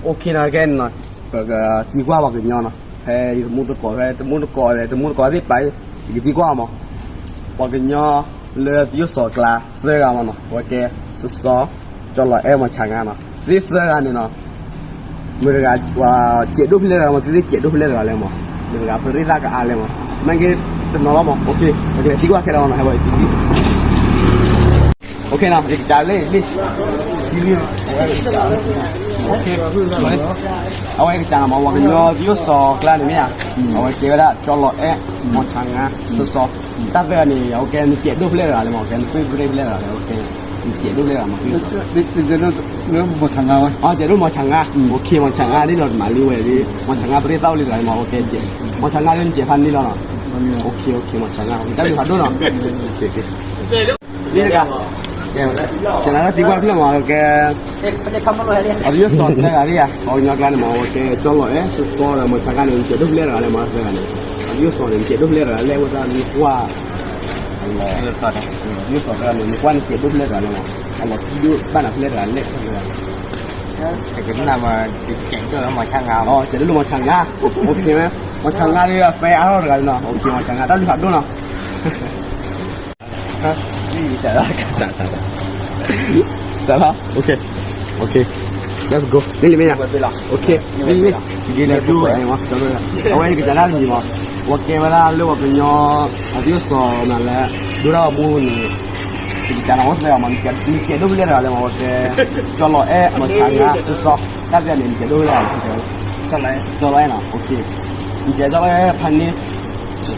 OK နီၤ ခဲအံၤနီၤ ပကသံကွၢ်ပှၤကညီနီၤ ဖဲယတမူတကိး ဖဲတမူတကိး တမူတကိးသ့ၣ်တဖၣ် ယကသံကွၢ်မး ပှၤကညီလၢသယိၣ်စီၤကျါသၢဂၤမးနီၤ အဝဲကဲ စီၤစီၤ ကၠီလီၤအဲၣ် မီၤဆါငါနီၤ သ့ၣ်သၢဂၤန့ၣ်နီၤ မတၤတဂၤ ပှၤစဲးဒိၣ်ဖဲလဲၣ်တဂၤမး သ့ၣ်သ့ၣ်စဲးဒိၣ်ဖဲလဲၣ်တဂၤလဲၣ်မး မတၤတဂၤပရ့သၣ်ကအါလဲၣ်မး မ့ၢ်က့ၤတနီၤလီၤမး OK ပကလဲၤသံကွၢ်ခဲလၢာ်နီၤ ဟဲဝဲသံ OK နီၤ ယကစးလၢ လံ အဝဲကစးနီၤမး ပှၤကညီသယိၣ်စီၤကျါန့ၣ်မ့ၢ်ဧါ အဝဲကဲဝဲဒၣ် ကၠီလီၤအဲၣ် မီၤဆါငါ စီၤစီၤ တၢ်သၢဂၤန့ၣ် အဝဲကဲနစဲးဒိၣ်ဖဲလဲၣ်တဂၤလဲၣ်မး ကဲနပရ့သၣ်ဖဲလဲၣ်တဂၤလဲၣ် အဝဲကဲ နစဲးဒိၣ်ဖဲလဲၣ်တဂၤမး မီၤဆါငါဝဲ စဲးဒိၣ်မီၤဆါငါ OK မီၤဆါငါ ဒ်နီၤတမၤလံဝဲ မီၤဆါငါပရ့သၣ်အိၣ်လံတဂၤမး အဝဲကဲ မီၤဆါငါလၢနစဲးဖးန့ၢ်လီၤနီၤ OK OK မီၤဆါငါ တၢ်ဘျုးဖးဒိၣ်နီၤ လံတဂၤ ကနၤတၢ်သံကွၢ်ဖျၢၣ်မး ကဲ အသယိၣ်စီၤသၢဂၤဒ်ယၤ ပှၤကညီကျါန့ၣ်မး အဝဲကဲ ကၠီလီၤအဲၣ် စီၤစီၤဒီး မီၤဆါငါန့ၣ် နစဲးဒိၣ်ဖဲလဲၣ်တဂၤလဲၣ်မး သၢဂၤန့ၣ် အသယိၣ်စီၤန့ၣ် နစဲးဒိၣ်ဖဲလဲၣ်တဂၤလဲၣ် ဝဲဒၣ်နကွၢ် အသယိၣ်စီၤတဂၤန့ၣ် နကွၢ်နစဲးဒိၣ်ဖဲလဲၣ်တဂၤလဲၣ်မး အလီၤသံဒိၣ်ဘၣ်နၤဖဲလဲၣ်တဂၤလဲၣ် စဲးဒိၣ်လၢမီၤဆါငါ OK မး မီၤဆါငါဒ် အဖဲအါထီၣ်တဂၤနီၤ OK မီၤဆါငါ တၢ်ဘျုးဖးဒိၣ်နီၤ OK OK let's go မ့ၢ်လံမ့ၢ်ယါ OK မ့ၢ်လံ အဝဲကစးဒၣ်တမံၤမး အဝဲကစးဒၣ်လၢပှၤကညီ အသယိၣ်စီၤနၤလၢ ဒိၣ်တၢ်ဂီၤမူန့ၣ် ကစးနၤဝဲသၢဂၤမး နစဲးဒိၣ်ဖဲလဲၣ်တဂၤလဲၣ်မး အဝဲကဲ ကၠီလီၤအဲၣ် မီၤဆါငါ စီၤစီၤ တၢ်သၢဂၤန့ၣ် နစဲးဒိၣ်ဖဲလဲၣ် ကၠီလီၤအဲၣ်နီၤ OK နစဲးကၠီလီၤအဲၣ်ဖးန့ၣ် မ့ၢ်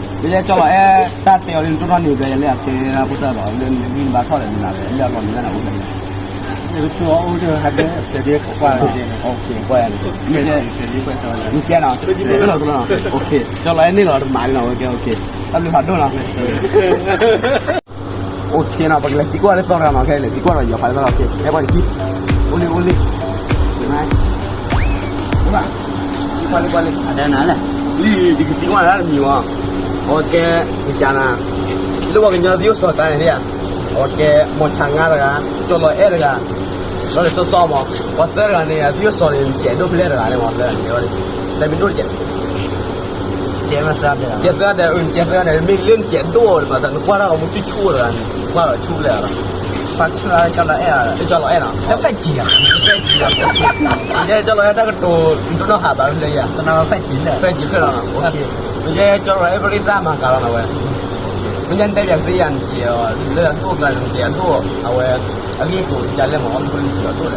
လၢကၠီလီၤအဲၣ် တၢ်တဲအီၤလၢနတိၢ်နီၣ်န့ၣ် ပျဲယၤလၢအကဲဖိသၣ်ဒီး လၢနဂံၢ်နဘါထီၣ်ဒီးနၤ လၢအလီၢ်နၤန့ၣ် အိၣ်ဖဲလဲၣ် နကဲနီၤ ကၠီလီၤအဲၣ်န့ၣ်လီၤ တမၤန့ၣ်နီၤ OK တၢ်ဘျုးဖးဒိၣ်နီၤ OK နီၤ ပကလဲၤသံကွၢ်လၢသီတဂၤနီၤ ခဲလဲၤသံကွၢ်ဒီးယီၤဖးလၢသီလီၤ ခဲ ဟဲပှၤတကံ အိၣ်လံ အိၣ်လံ ကွၢ်လံ ကွၢ်လံ လံ ယကသံကွၢ်နၤတမံၤမး အဝဲကဲ ကစးနၤ လၢပှၤကညီသယိၣ်စီၤတၢ်န့ၣ် အဝဲကဲ မီၤဆါငါတဂၤ ကၠီလီၤအဲၣ်တဂၤ ဒီးလၢစီၤစီၤမး ပှၤသၢတဂၤန့ၣ် အသယိၣ်စီၤန့ၣ် နစဲးဒိၣ်ဖဲလဲၣ်တဂၤလဲၣ်မး သၢတဂၤန့ၣ် တဲမ့ၢ်ဒိၣ်တကဲ ကဲသၢဂၤဒီး နကဲသၢဂၤဒီး မ့ၢ်လၢနစဲးဒိၣ်အီၤဒီး နကွၢ်တၢ်ဂီၤမူဆူၣ်ဆူၣ်တဂၤန့ၣ် ကွၢ်ဒီးဆူၣ်ဖဲလဲၣ်လီၤ ဖးဆူၣ်လၢကၠီလီၤအဲၣ် ကၠီလီၤအဲၣ်နီၤ ဖဲကၠီ ကၠီလီၤအဲၣ်တၢ်ကတိၤ နဒိၣ်နီၢ်ဟးဘၣ်ဖဲလဲၣ်ယၤ ဖဲကၠီလီၤအဲၣ်ဖဲလဲၣ်နီၤ မ့ၢ်ကၠီလီၤအဲၣ်ပရ့သၣ်မၤကၤလီၤနဝဲ မ့ၢ်ညါနတဲပၠးကသ့ယၤ နစဲးအီၤ လၢအဒိၣ်ကျါ နစဲးအဒိၣ် အဝဲ အဂ့ၢ်ကိးကလဲၣ်မး အီၣ်မ့ၢ်ပရ့သၣ်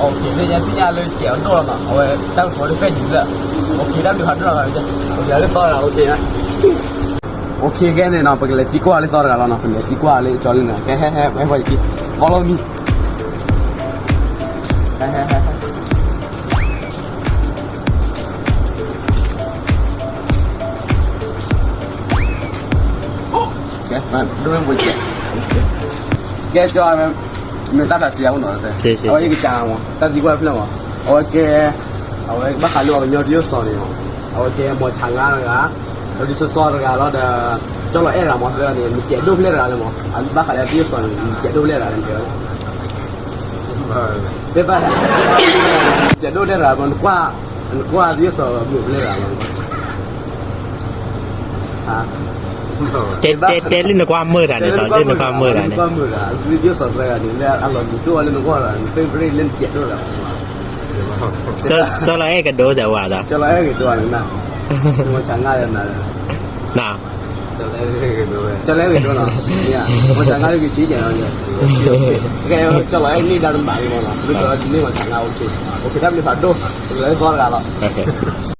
အဒိၣ်လဲၣ် သ့ၣ်ညါလၢစဲးအဒိၣ်လီၤနီၤ အဝဲတၢ်ကတိၤလၢဖဲကၠီလၢ OK တၢ်ဘျုးဖးဒိၣ်နီၤ လၢသီတဂၤ OK နၤ OK ခဲန့ၣ်နီၤ ပကလဲၤသံကွၢ်လၢသီတဂၤလီၤနီၤ ပလဲၤသံကွၢ်လၢကၠီလံနီၤ ကဲ ဟဲ ဟဲ ဟဲ ပှၤယကံ follow me ဟဲ ဟဲ ဟဲ ဟဲ ကဲ ဒိၣ်မ့ၢ်ပှဲၤကဲ ကဲ ကၠီ မ့ၢ်တၢ်သးစံးယၤအိၣ်နီၤ အဝဲယကစးမး တၢ်သံကွၢ်ဖျၢၣ်မး အဝဲကဲ အဝဲဘၣ်ဃးလၢပှၤကညီတယိၣ်စီၤန့ၣ်မး အဝဲကဲ မီၤဆါငါတဂၤ ဒီးဒ်စီၤစီၤတဂၤလီၤဒီး ကၠီလီၤအဲၣ်တဂၤမး သၢဂၤန့ၣ် နစဲးဒိၣ်ဖဲလဲၣ်တဂၤလဲၣ်မး အဘၣ်ဃးလၢတယိၣ်စီၤန့ၣ် နစဲးဒိၣ်ဖဲလဲၣ်တဂၤလဲၣ် တဲဘၣ် စဲးဒိၣ်တဲတဂၤ နကွၢ် နကွၢ်သယိၣ်စီၤမုာ်ဖဲလဲၣ်တဂၤလီၤ တဲ တဲ တဲလၢနကွၢ်မုာ်တၢ်န့ၣ် တဲလၢနကွၢ်မုာ်တၢ်န့ၣ် နကွၢ်မုာ်တၢ် သယိၣ်စီၤသၢဂၤန့ၣ် လၢအလီၤမုာ်ဒိၣ်လၢနကွၢ်တၢ် နပ့ၢ်ပရ့ၣ်လၢနစဲးဒိၣ်တဂၤ စီၤလီၤအဲၣ်ကဒိစၢၤဝဲဒီး စီၤလီၤအဲၣ်ကဒိန့ၣ် မီၤဆါငါလၢနၤ န ကၠီလီၤအဲၣ်ဂ့ၤဒိၣ်နီၤ မီၤဆါငါလၢကစံၣ်ကဲၤနီၤ ကဲ ကၠီလီၤအဲၣ်န့ၢ်ဒၣ်တဘၣ်လံမးနီၤ လၢကၠီလီၤန့ၢ်မီၤဆါငါ OK OK တၢ်ဘျုးဖးဒိၣ် ပကလဲၤသီတဂၤလီၤ